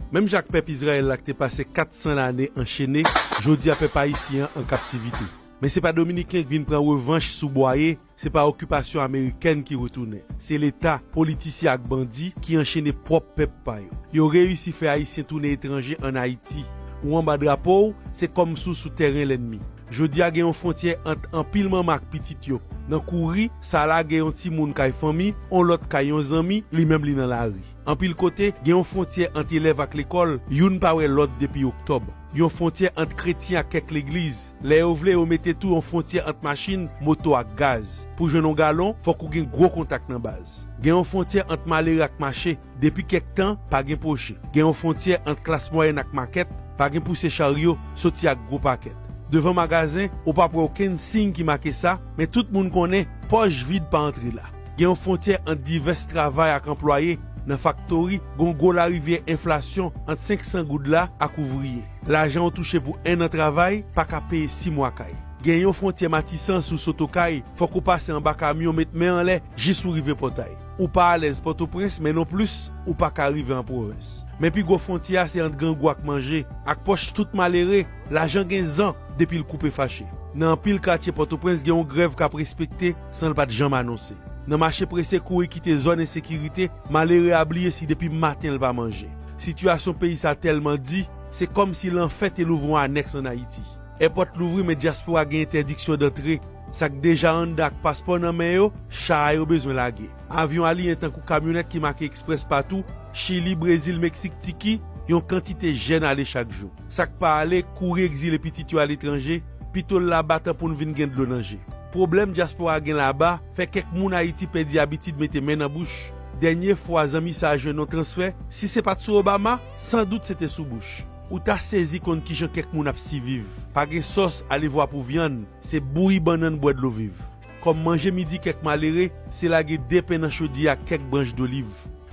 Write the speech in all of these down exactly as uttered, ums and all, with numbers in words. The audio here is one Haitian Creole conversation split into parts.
Menm jan ak pèp Izrayèl la ki te pase kat san lane anchene, jodi a pèp ayisyen an an kaptivite. Men se pa Dominiken k vin pran revanch sou bwaye, se pa okipasyon amerikèn ki retounen. Se Leta, politisyen ak bandi ki anchene pwòp pèp pa yo. Yo reyisi fè Ayisyen tounen etranje ann Ayiti. Ou anba drapo w, se kòmsi w sou tèren lènmi. Jodi a gen yon fwontyè ant anpil manman ak pitit yo. Nan kouri, sa la gen yon timoun kay fanmi, on lòt kay yon zanmi, li menm li nan lari. Anpil kote, gen yon fwontyè ant elèv ak lekòl, youn pa wè lòt depi oktòb. Yon fwontyè ant kretyen ak kèk legliz. Lè yo vle, yo mete tou yon fwontyè ant machin, moto ak gaz. Pou jwenn yon galon, fòk ou gen gwo kontak nan baz. Gen yon fwontyè ant malere ak mache. Depi kèk tan, pa gen pwoche. Gen yon fwontyè ant klas mwayèn ak makèt, pa gen pouse charyo, soti ak gwo pakèt. Devan magazen, ou p ap wè okenn siy ki make sa, men tout moun konnen, pòch vid pa antre la. Gen yon fwontyè ant divès travay ak anplwaye. Nan faktori, gen yon gwo larivyè enflasyon ant senk san goud la ak ouvriye. Lajan w touche pou enn an travay pa ka peye sis mwa kay. Gen yon fwontyè Matisan sou Sotokay, fòk ou pase anba kamyon, met men anlè, jis ou rive pòtay. Ou pa alèz Pòtoprens, men nonplis, ou pa ka rive an pwovens. Men pi gwo fwontyè a se ant grangou ak manje, ak pòch tout malere, lajan gen zan depi l koupe fache. Nan anpil katye Pòtoprens, gen yon grèv k ap respekte san l pa t janm anonse. Nan mache prese kouri kite zòn ensekirite, malere a bliye si depi maten l pa manje. Sitiyasyon peyi sa tèlman di, se kòmsi lanfè te louvri yon anèks ann Ayiti. Èpòt louvri, men dyaspora gen entèdiksyon dantre. Sa k deja anndan ak paspò nan men yo, cha a yo bezwen lage. Avyon aliyen tankou kamyonèt ki make eksprès patou, Chili, Brezil, Meksik, Tiki, yon kantite jèn ale chak jou. Sa k pa ale, kouri egzile pitit yo aletranje, pito l laba tan pou n vin gen dlo nan je. Pwoblèm dyaspora gen laba, fè kèk moun Ayiti pèdi abitid mete men nan bouch. Dènye fwa zanmi sa a jwenn yon transfè, si se pa t sou Obama, sandout se te sou Bush. Ou ta sezi konn kijan kèk moun ap siviv. Pa gen sòs, alevwa pou vyann, se bouyi bannann bwè dlo viv. Kòm manje midi kèk malere, se lage de pen nan chodyè ak kèk branch doliv.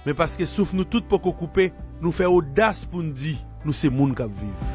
Men paske souf nou tout poko koupe, nou fè odas pou n di nou se moun k ap viv.